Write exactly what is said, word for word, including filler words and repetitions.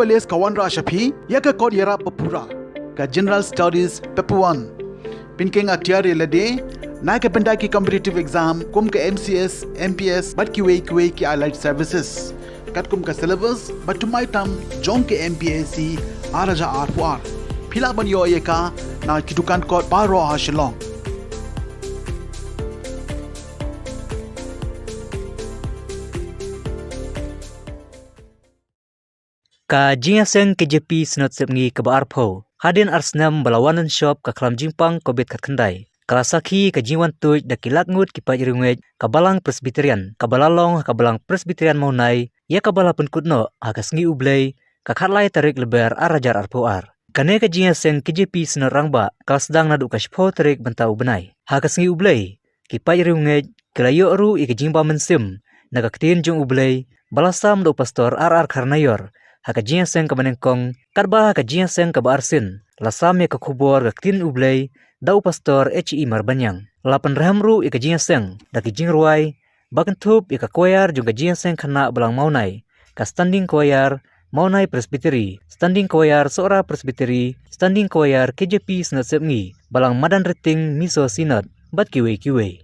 Palace ka wanrah sha phi ïa ka kot ïarap ba pura, ka General Studies Paper One. Pynkheiñ atiar ïa lade na ka bynta ki competitive exam kum ka M C S, M P S bad kiwei kiwei ki allied services. Katkum ka syllabus ba thymmai tam jong ka M P S C ar hajar arphew ar. Phi lah ban ïoh ïa ka na ki dukan kot baroh ha Shillong. Ka jingïaseng K J P Synod Sepngi kaba arphew, hadien ar snem ba la wan shop ka khlam jingpang Covid khatkhyndai, ka la sakhi ka jingwan tuid da ki lak ngut ki paid riewngeit ka Balang Presbyterian, kaba la long ha ka Balang Presbyterian Mawnai, ïa kaba la pynkut noh ha ka sngi U Blei, ka khatlai tarik Lber ar hajar arphew ar. Kane ka jingïaseng K J P Synod Rangbah ka la sdang naduh ka shiphew tarik mynta u bnai. Ha ka sngi U Blei, ki paid riewngeit ki la ïoh ruh ïa ka jingbam mynsiem na ka ktien jong U Blei ba la sam da u Pastor R R Kharnaior ha ka jingïaseng kaba nyngkong, katba ha ka jingïaseng kaba arsien la sam ïa ka khubor ka ktien U Blei da u Pastor H E Marbaniang. La pynrhem ruh ïa ka jingïaseng da ki jingrwai ba kynthup ïa ka choir jong ka jingïaseng khynnah Balang Mawnai, ka Standing Choir Mawnai Presbytery, Standing Choir Sohra Presbytery, Standing Choir K J P Synod Sepngi, Balang Madan Riting Miso Synod bad kiwei kiwei.